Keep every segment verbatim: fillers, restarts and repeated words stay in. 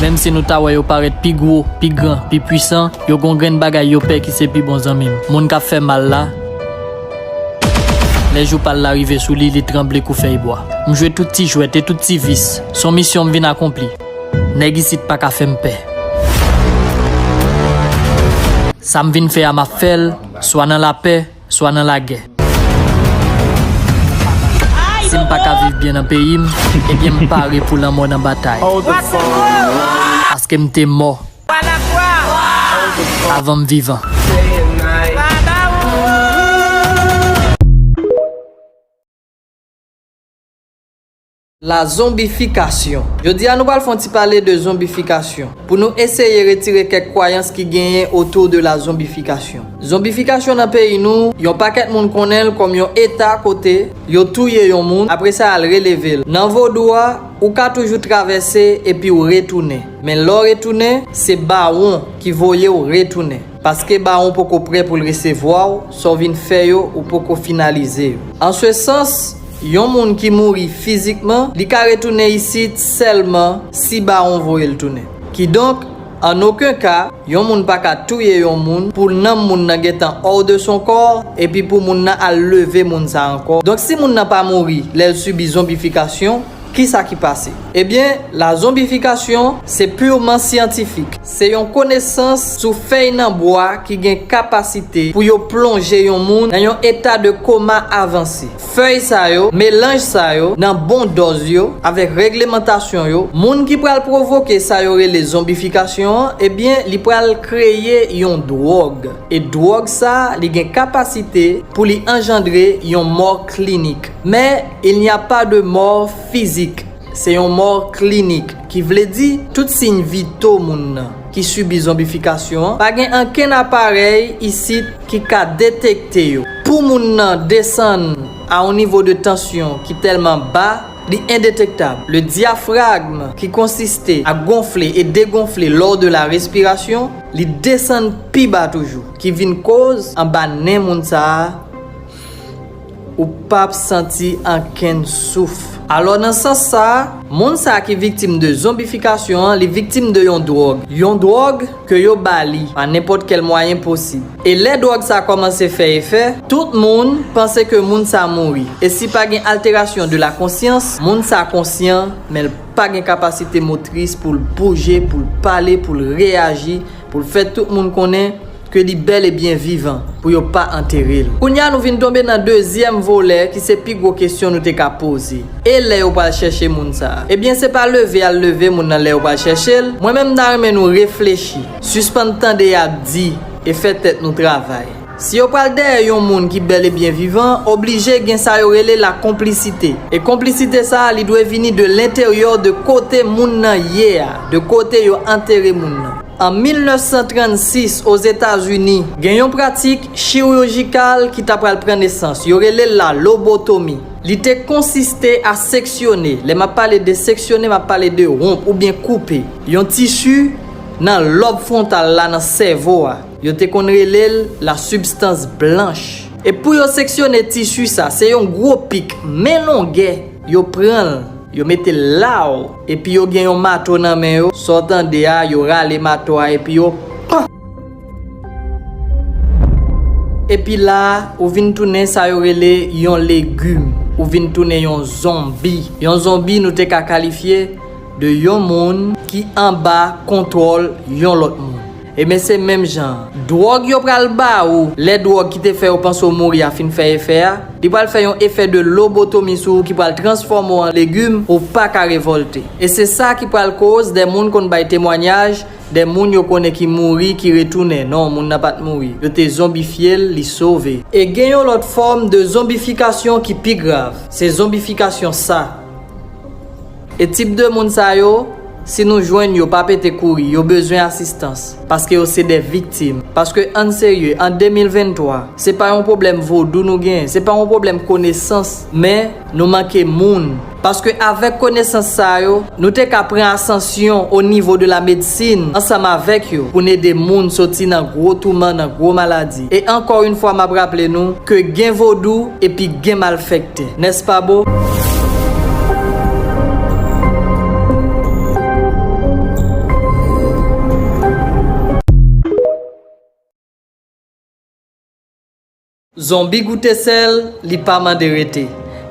Menm si nou ta wè yo parèt pi gwo, pi gran, pi pwisan, yo gon grenn bagay yo pè ki se pi bon zanmi m. Moun k ap fè mal la, lè jou pa l la rive sou li, li tranble kou fèy bwa. M jwe tout ti jwèt e tout ti vis. Se yon misyon m vin akonpli. Nèg isit pa ka fè m pè. Sa m vin fè a, m ap fè l, swa nan lapè, swa nan lagè. Si m pa ka viv byen nan peyi m, ebyen m pare pou lanmò nan batay. Paske m te mò avan m vivan. La zonbifikasyon. Jodi a, nou pral fè yon ti pale de zonbifikasyon, pou nou eseye retire kèk kwayans ki genyen otou de la zonbifikasyon. Zonbifikasyon nan peyi nou, yon pakèt moun konnen l kòm yon eta kote yo touye yon moun, apre sa, y al releve l. Nan vodou a, ou ka toujou travèse epi w retounen. Men lè w retounen, se bawon ki voye w retounen. Paske bawon poko prè pou l resevwa w, sa w vin fè yo, ou poko finalize yo. An se sans, yon moun ki mouri fizikman, li ka retounen isit sèlman si bawon voye l tounen. Kidonk, an okenn ka, yon moun pa ka touye yon moun pou nanm moun nan gentan hors de son corps, epi pou moun nan al leve moun sa ankò. Donk, si moun nan pa mouri lè l sibi zonbifikasyon, kisa ki pase? Ebyen, la zonbifikasyon, se purman syantifik. Se yon konesans sou fèy nan bwa ki gen kapasite pou yo plonje yon moun nan yon eta de koma avanse. Fèy sa yo, melanj sa yo, nan bon dòz yo, avèk reglemantasyon yo, moun ki pral pwovoke sa yo rele zonbifikasyon an, ebyen, li pral kreye yon dwòg. E dwòg sa, li gen kapasite pou li anjandre yon mò klinik. Men, il n'y a pas de mort physique. Se yon mò klinik, ki vle di tout siy vito moun nan ki sibi zonbifikasyon an, pa gen ankenn aparèy isit ki ka detekte yo. Pou moun nan desann a yon nivo de tansyon ki tèlman ba, li endetektab. Le diaphragme, ki konsiste a gonfle e degonfle lors de la respiration, li desann pi ba toujou, ki vin koz anba nen moun sa a, ou p ap santi ankenn souf. Alò, nan sans sa a, moun sa a ki viktim de zonbifikasyon an, li viktim de yon dwòg. Yon dwòg ke yo ba li pa nenpòt kèl mwayen posib. E lè dwòg sa a kòmanse fè efè, tout moun panse ke moun sa a mouri. E si pa gen alterasyon de la konsyans, moun sa a konsyan, men l pa gen kapasite motris pou l bouje, pou l pale, pou l reyaji, pou l fè tout moun konnen ke li bèl e byen vivan, pou yo pa antere l. Kounye a, nou vin tonbe nan dezyèm volè, ki se pi gwo kesyon nou te ka poze. E lè yo pral chèche moun sa a? Ebyen, se pa leve y al leve moun nan lè yo pral chèche l. Mwen menm, m ta renmen nou reflechi, sispann tande y ap di, e fè tèt nou travay. Si yo pral dèyè yon moun ki bèl e byen vivan, oblije gen sa yo rele la konplisite. E konplisite sa a, li dwe vini de lenteryè de kote moun nan ye a, de kote yo antere moun nan. An mil nèf san trannsis, Ozetazini, gen yon pratik chirijikal ki ta pral pran nesans. Yo rele l la lobotomi. Li te konsiste a seksyone, lè m ap pale de seksyone, m ap pale de wonp oubyen koupe, yon tisi nan lòb fwontal la nan sèvo a. Yo te konn rele l la substance blanche. E pou yo seksyone tisi sa, se yon gwo pik, men longè, yo pran l, yo mete l la w, epi yo gen yon mato nan men yo, sa w tande a, yo rale mato a, epi yo, pan! Epi la a, ou vin tounen sa yo rele yon legim, ou vin tounen yon zonbi. Yon zonbi, nou te ka kalifye de yon moun ki anba kontwòl yon lòt moun. Ebyen, se menm jan an. Dwòg yo pral ba ou, lè dwòg ki te fè yo panse w mouri a fin fè efè a, li pral fè yon efè de lobotomi sou ou ki pral transfòme w an legim, ou pa ka revòlte. E se sa ki pral koz dè moun konn bay temwanyaj, dè moun yo konnen ki mouri, ki retounen. Non, moun nan pa t mouri. Yo te zonbifye l, li sove. E gen yon lòt fòm de zonbifikasyon ki pi grav. Se zonbifikasyon sa. E tip de moun sa yo, si nou jwenn yo, pa pete kouri, yo bezwen asistans, paske yo se de viktim. Paske ann serye, an de mil venntwa, se pa yon pwoblèm vodou nou genyen, se pa yon pwoblèm konesans, men nou manke moun. Paske avèk konesans sa yo, nou te ka pran asansyon o nivo de la medsin ansanm avèk yo pou n ede moun soti nan gwo touman, nan gwo maladi. E ankò yon fwa, m ap raple nou ke gen vodou epi gen malfèktè. Nèspa bo? Zonbi goute sèl, li pa mande rete.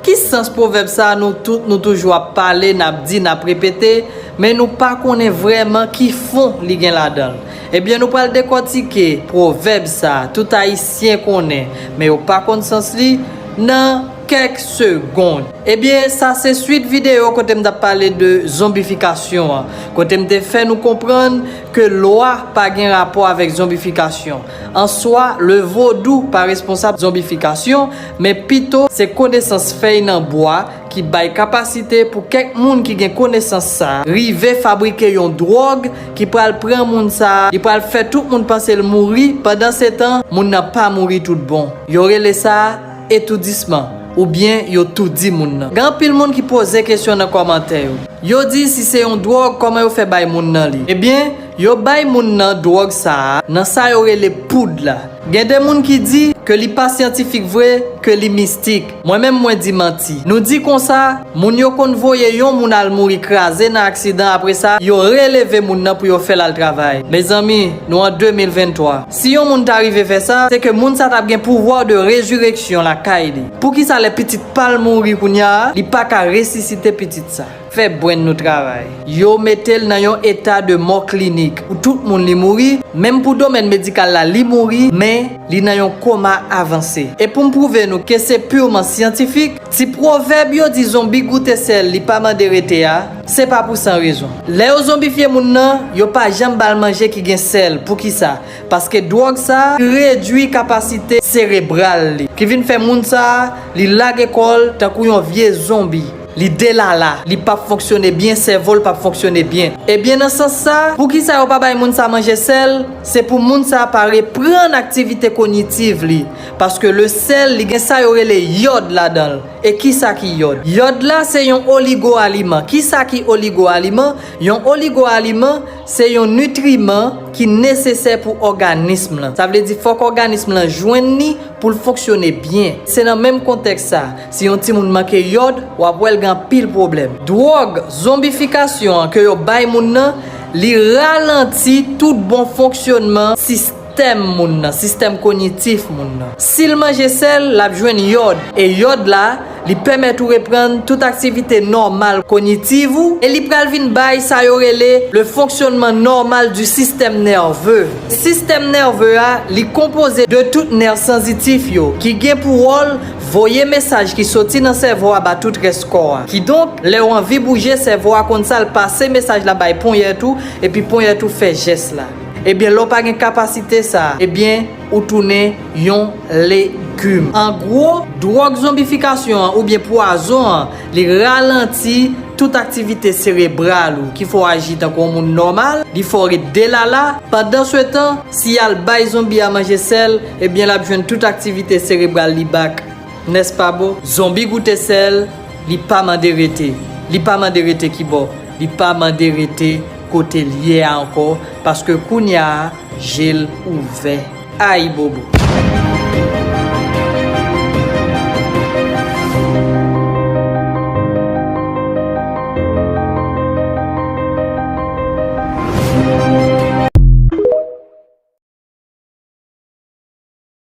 Ki sans pwovèb sa a nou tout nou toujou ap pale, n ap di, n ap repete, men nou pa konnen vrèman ki fon li gen ladan l? Ebyen, nou pral dekòtike pwovèb sa a, tout Ayisyen konnen, men yo pa konn sans li, nan kèk segonn. Ebyen, sa se swit videyo kote m t ap pale de zonbifikasyon an, kote m te fè nou konprann ke lwa pa gen rapò avèk zonbifikasyon. An swa, le vodou pa responsab zonbifikasyon, men pito se konesans fèy nan bwa ki bay kapasite pou kèk moun ki gen konesans sa a rive fabrike yon dwòg ki pral pran moun sa a, li pral fè tout moun panse l mouri, pandansetan, moun nan pa mouri tout bon. Yo rele sa etoudisman, oubyen yo toudi moun nan. Gen anpil moun ki poze kesyon nan kòmantè yo. Yo di si se yon dwòg, kòman yo fè bay moun nan li? Ebyen, yo bay moun nan dwòg sa a nan sa yo rele poud la. Gen de moun ki di ke li pa syantifik vre, ke li mistik. Mwen menm, mwen di manti. Nou di konsa, moun yo konn voye yon moun al mouri kraze nan aksidan, apre sa, yo releve moun nan pou yo fè l al travay. Mezanmi, nou an de mil venntwa. Si yon moun ta rive fè sa, se ke moun sa t ap gen pouvwa de rezireksyon lakay li. Poukisa lè pitit pa l mouri kounye a, li pa ka resisite pitit sa? Fè brenn nou travay. Yo mete l nan yon eta de mò klinik. Pou tout moun li mouri, menm pou domèn medikal la li mouri, men li nan yon koma avanse. E pou m pwouve nou ke se pirman syantifik, ti pwovèb yo di zonbi goute sèl, li pa mande rete a, se pa pou san rezon. Lè yo zonbifye moun nan, yo pa janm ba l manje ki gen sèl. Poukisa? Paske dwòg sa a redwi kapasite serebral li, ki vin fè moun sa a, li lage kò l tankou yon vye zonbi. Li delala, li p ap fonksyone byen, sèvo l p ap fonksyone byen. Ebyen, nan sans sa, poukisa yo pa bay moun sa manje sèl? Se pou moun sa pa reprann aktivite konyitiv li, paske le sèl, li gen sa yo rele yòd ladan l. E kisa ki yòd? Yòd la se yon oligoaliman. Kisa ki oligoaliman? Yon oligoaliman se yon nitriman ki nesesè pou òganis lan. Sa vle di fòk òganis lan jwenn li pou l fonksyone byen. Se nan menm kontèks sa, si yon timoun manke yòd, w ap wè l gen anpil pwoblèm. Dwòg zonbifikasyon an ke yo bay moun nan, li ralanti tout bon fonksyonman sistèm moun nan, sistèm konyitif moun nan. Si l manje sèl, l ap jwenn yòd. E yòd la, li pèmèt ou reprann tout aktivite nòmal konyitiv ou, e li pral vin bay sa yo rele le fonctionnement normal du système nerveux. Sistèm nève a, li konpoze de tout nè sanzitif yo, ki gen pou wòl voye mesaj ki soti nan sèvo a ba tout rès kò a. Kidonk, lè w anvi bouje, sèvo a konn sa l pase mesaj la bay ponyèt ou, epi ponyèt ou fè jès la. Ebyen, lè w pa gen kapasite sa a, ebyen, ou tounen yon legim. An gwo, dwòg zonbifikasyon an oubyen pwazon an, li ralanti tout aktivite serebral ou, ki fè w aji tankou yon moun nòmal, li fè w ret delala. Pandansetan, si y al bay zonbi a manje sèl, ebyen, l ap jwenn tout aktivite serebral li back. Nèspa bon? Zonbi goute sèl, li pa mande rete. Li pa mande rete kibò? Li pa mande rete kote l ye a ankò, paske kounye a, je l ouvè. Ayibobo!